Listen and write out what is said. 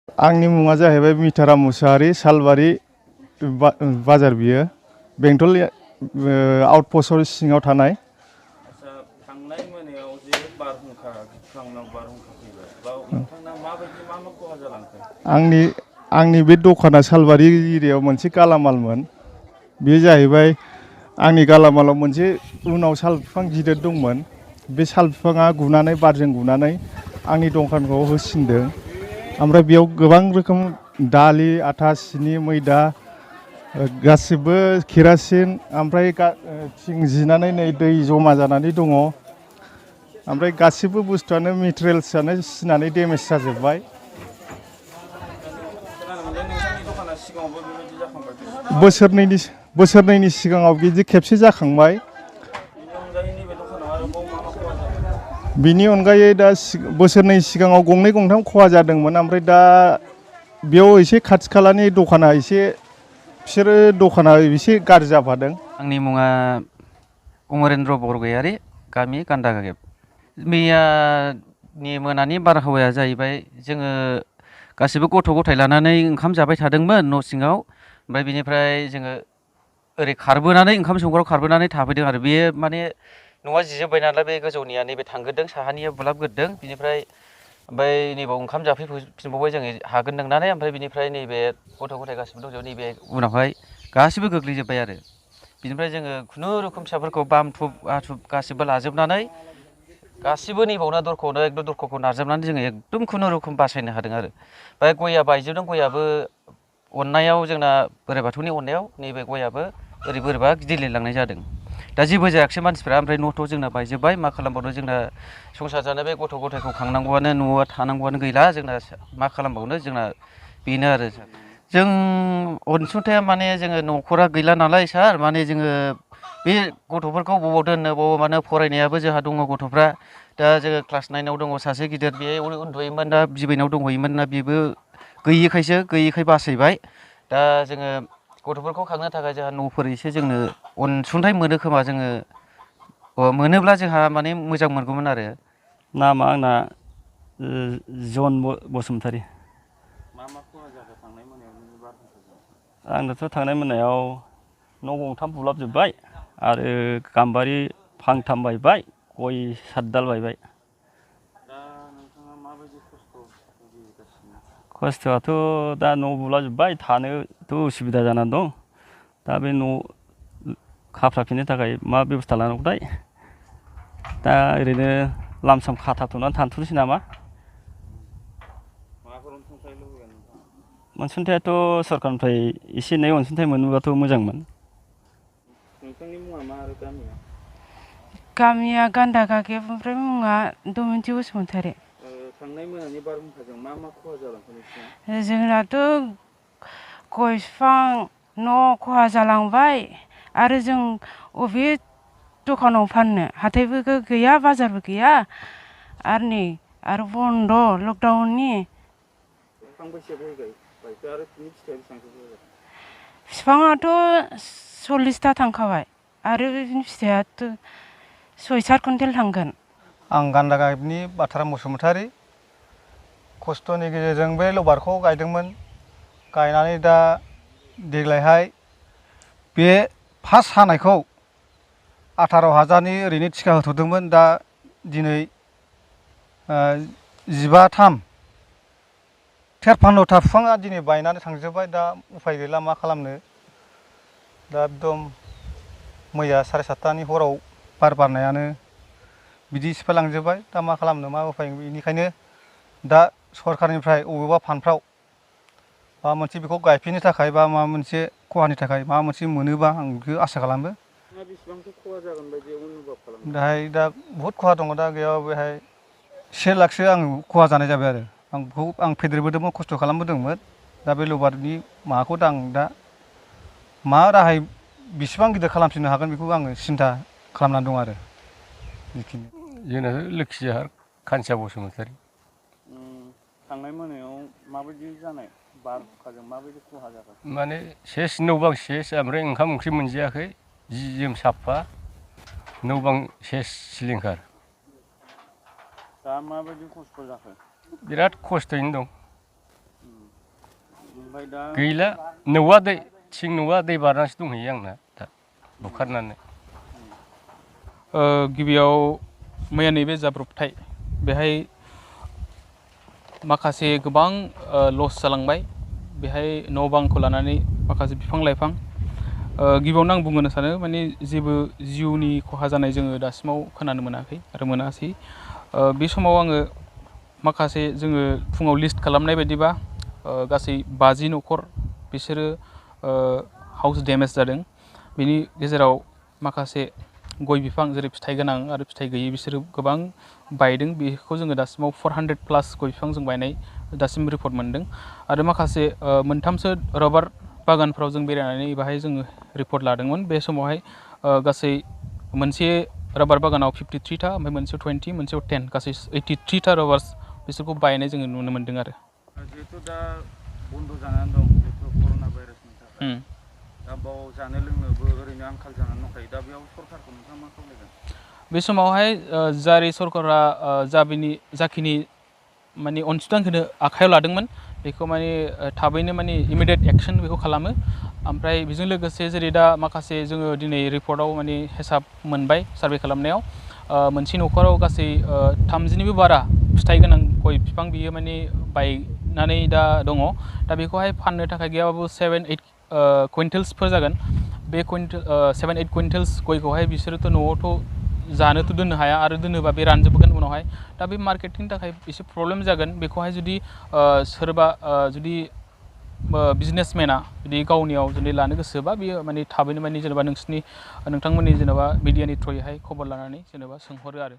आंनि मुङा जाहैबाय मिथाराम मुसाहारि सालबारि बाजार बियो बेंटल आउटपस्टआव सिङाव थानाय। थांनाय मोनायाव जे बारहुंखा गिख्रंथाव बारहुंखा फैबाय बा नोंथांना माबायदि मा खहा जालांखो? आंनि बे दखाना सालबारि एरियायाव मोनसे गालामालमोन। बे जाहैबाय आंनि गालामालाव मोनसे उनाव साल बिफां गिदिर दंमोन। बे साल बिफाङा गुनानै बारजों गुनानै आंनि दखानखौ होसिनदों। ओमफ्राय बेयाव गोबां रोखोम दालि आटा सिनि मैदा गासिबो केरासिन ओमफ्राय थिं जिनानै नै दै जमा जानानै दङ। ओमफ्राय गासिबो बुस्थुआनो मेटेरियेल्सआनो सिनानै डेमेज जाजोब्बाय। बोसोरनैनि सिगाङाव बिदि खेबसे जाखांबाय। बिनि अनगायै दा बोसोरनै सिगाङाव गंनै गंथाम खहा जादोंमोन। ओमफ्राय दा बेयाव एसे खाथि खालानि दखाना बिसोरो दखाना एसे गाज्रि जाफादों। आंनि मुङा अमरेन्द्र बरगयारि, गामि गान्दागागेब। मैयानि मोनानि बारहावाया जाहैबाय जोङो गासिबो गथ' गथाय लानानै ओंखाम जाबाय थादोंमोन न' सिङाव। ओमफ्राय बिनिफ्राय जोङो ओरै खारबोनानै ओंखाम संग्रायाव खारबोनानै थाफैदों आरो बेयो माने न'आ जिजोब्बाय नालाय बे गोजौनिया नैबे थांग्रोदों साहानिया बुलाबग्रोदों। बिनिफ्राय ओमफ्राय नैबाव ओंखाम जाफैफिनबावबाय जोङो हागोन नोंनानै। ओमफ्राय बिनिफ्राय नैबे गथ' गथाय गासिबो दंजोबो नैबे उनावहाय गासिबो गोग्लैजोब्बाय आरो बिनिफ्राय जोङो खुनुरुखुम फिसाफोरखौ बामथुब आथुब गासिबो लाजोबनानै गासिबो नैबावनो दरखौनो एकदम दरखौखौ नारजोबनानै जोङो एकदम खुनुरुखुम बासायनो हादों आरो। ओमफ्राय गया बायजोबदों। गयाबो अननायाव जोंना बोराइ बाथौनि अननायाव नैबे गयाबो ओरै बोरैबा गिदिंलायलांनाय जादों। दा जेबो जायाखिसै मानसिफ्रा। ओमफ्राय न'थ' जोंना बायजोब्बाय मा खालामबावनो जोंना संसार जानो बे गथ' गथायखौ खांनांगौआनो न'आव थानांगौआनो गैला जोंना मा खालामबावनो जोंना बेनो आरो। जों अनसुंथाइया माने जोङो न'खरा गैला नालाय सार माने जोङो बे गथ'फोरखौ बबाव दोननो बबाव मानो फरायनायाबो जोंहा दङ गथ'फ्रा। दा जोङो क्लास 9आव दङ सासे गिदिर बे उन्दुयोमोन दा बिबैनाव दंहैयोमोन ना बेबो गैयिखाय बासायबाय। दा जोङो गथ'फोरखौ खांनो थाखाय जोंहा न'फोर एसे जोंनो अनसुंथाइ मोनो खोमा जोङो मोनोब्ला जोंहा माने मोजां मोनगौमोन आरो। नामा आंना जन बसुमतारी। मा खहा जाखो थांनाय मोनायाव बारहुंखाजों? आंनाथ' थांनाय मोनायाव न' गंथाम बुलाबजोब्बाय आरो गाम्बारि फांथाम बायबाय, गय 7 दाल बायबाय। दा नोंथाङा माबायदि खस्थ' भुगिगासिनो? खस्थ'आथ' दा न' बुलाजोब्बाय थानोथ' उसुबिदा जानानै दं। दा बे न' खाफ्राफिननो थाखाय मा बेब'स्था लानांगौथाय। दा ओरैनो लाम साम खाथाबथ'नानै थानथ'नोसै नामा? माबाफोर अनसुंथाइ लुबैगोन नोंथाङा? अनसुंथायाथ' सरकारनिफ्राय एसे एनै अनसुंथाइ मोनोबाथ' मोजांमोन। नोंथांनि मुङा मा आरो गामिया? गामिया गान्दागागेब ओमफ्राय मुङा दमयन्ति बसुमतारी। थांनाय मोनानि बारहुंखाजों मा खहा जालांखो नोंसिना? जोंनाथ' गय बिफां न' खहा जालांबाय आरो जों अबे दखानाव फाननो हाथायबो गैया बाजारबो गैया आरो नै आरो बन्द' लकडाउननि। फांबेसे गय गायखो आरो बिनि फिथाइया बेसेबांसो जाखो? बिफाङाथ' 40ता थांखाबाय आरो बिनि फिथाइयाथ' 6-7 कुइन्टेल थांगोन। आं गान्दागागेबनि बाथाराम बसुमतारी। खस्थ'नि गेजेरजों बे लबारखौ गायदोंमोन। गायनानै दा देग्लायहाय बे फार्स्ट हानायखौ 18,000नि ओरैनो थिखा होथ'दोंमोन। दा दिनै 15-13 बिफाङा दिनै बायनानै थांजोब्बाय। दा उफाय गैला मा खालामनो। दा एकदम मैया 7:30नि हराव बार बारनायानो बिदि सिफायलांजोब्बाय। दा मा खालामनो मा उफाय। बेनिखायनो दा सरकारनिफ्राय अबेबा फान्डफ्राव माबा मोनसे बेखौ गायफिननो थाखाय बा माबा मोनसे खहानि थाखाय माबा मोनसे मोनोबा आं बेखौ आसा खालामो। बेसेबांसो खहा जागोन बायदि अनुभब खालामो? दाहाय दा बहुद खहा दङ। दा गैयाबा बेहाय 1 लाखसो आं खहा जानाय जाबाय आरो। आं फेदेरबोदोंमोन खस्थ' खालामबोदोंमोन। दा बे लबारनि माबाखौ आं दा मा राहायै बेसेबां गिदिर खालामफिननो हागोन बेखौ आङो सिन्था खालामनानै दं आरो। जोंना लोखि जाहार खानसिया बसुमतारी। थांनाय मोनायाव माबायदि जानाय बारहुंखाजों माबायदि खहा जाखो? माने सेस न' बां सेस ओमफ्राय ओंखाम ओंख्रि मोनजायाखै जि जोम साफा न' बां सेस सिलिंखार। दा माबायदि खस्थ' जाखो? बिराद खस्थ'यैनो दं। ओमफ्राय दा गैला नौवा दै थिं नौवा दै बारनासो दंहैयो आंना दा बुखारनानै गिबियाव मैया नैबे जाब्रबथाय बेहाय माखासे गोबां लस जालांबाय बेहाय न' बांखौ लानानै माखासे बिफां लाइफां गिबियावनो आं बुंनो सानो माने जेबो जिउनि खहा जानाय जोङो दासिमाव खोनानो मोनाखै आरो मोनासै बे समाव आङो माखासे जोङो फुङाव लिस्ट खालामनाय बायदिबा गासै 50 न'खर बिसोरो हाउस डेमेज जादों बेनि गेजेराव माखासे गय बिफां जेरै फिथाइ गोनां आरो फिथाइ गैयै बिसोरो गोबां बायदों बेखौ जोङो दासिमाव 400 प्लास गय बिफां जों बायनाय दासिम रिपर्ट मोनदों आरो माखासे मोनथामसो रबार बागानफ्राव जों बेरायनानै बाहाय जोङो रिपर्ट लादोंमोन बे समावहाय गासै मोनसे रबार बागानाव 53 था ओमफ्राय मोनसेयाव 20 मोनसेयाव 10 गासै 83 था रबार्स बिसोरखौ बायनाय जोङो नुनो मोनदों आरो जिहेतु दा बन्द' जानानै दं जिहेतु कर'ना भाइरासनि थाखाय दा बाव जानो लोंनोबो ओरैनो आंखाल जानानै दंखायो दा बेयाव सरकारखौ नोंथाङा मा खावलायगोन बे समावहाय जारै सरकारा जाखिनि माने अनसुंथाइखौ आखायाव लादोंमोन बेखौ माने थाबैनो माने इमिडियेट एक्सन बेखौ खालामो ओमफ्राय बेजों लोगोसे जेरै दा माखासे जोङो दिनै रिपर्टआव माने हिसाब मोनबाय सार्भे खालामनायाव मोनसे न'खराव गासै 30निबो बारा फिथाइ गोनां गय बिफां बियो माने बायनानै दा दङ दा बेखौहाय फाननो थाखाय गैयाबाबो 7-8 कुइन्टेल्सफोर जागोन बे 7-8 कुइन्टेल्स गयखौहाय बिसोरोथ' न'आवथ' जानोथ' दोननो हाया आरो दोनोबा बे रानजोबगोन उनावहाय दा बे मार्केटिंनि थाखाय एसे प्रब्लेम जागोन बेखौहाय जुदि सोरबा जुदि बिजनेसमेना जुदि गावनियाव जुदि लानो गोसोबा बियो माने थाबैनो माने जेनेबा नोंथांमोननि जेनेबा मिडियानि थ्रुयैहाय खबर लानानै जेनेबा सोंहरो आरो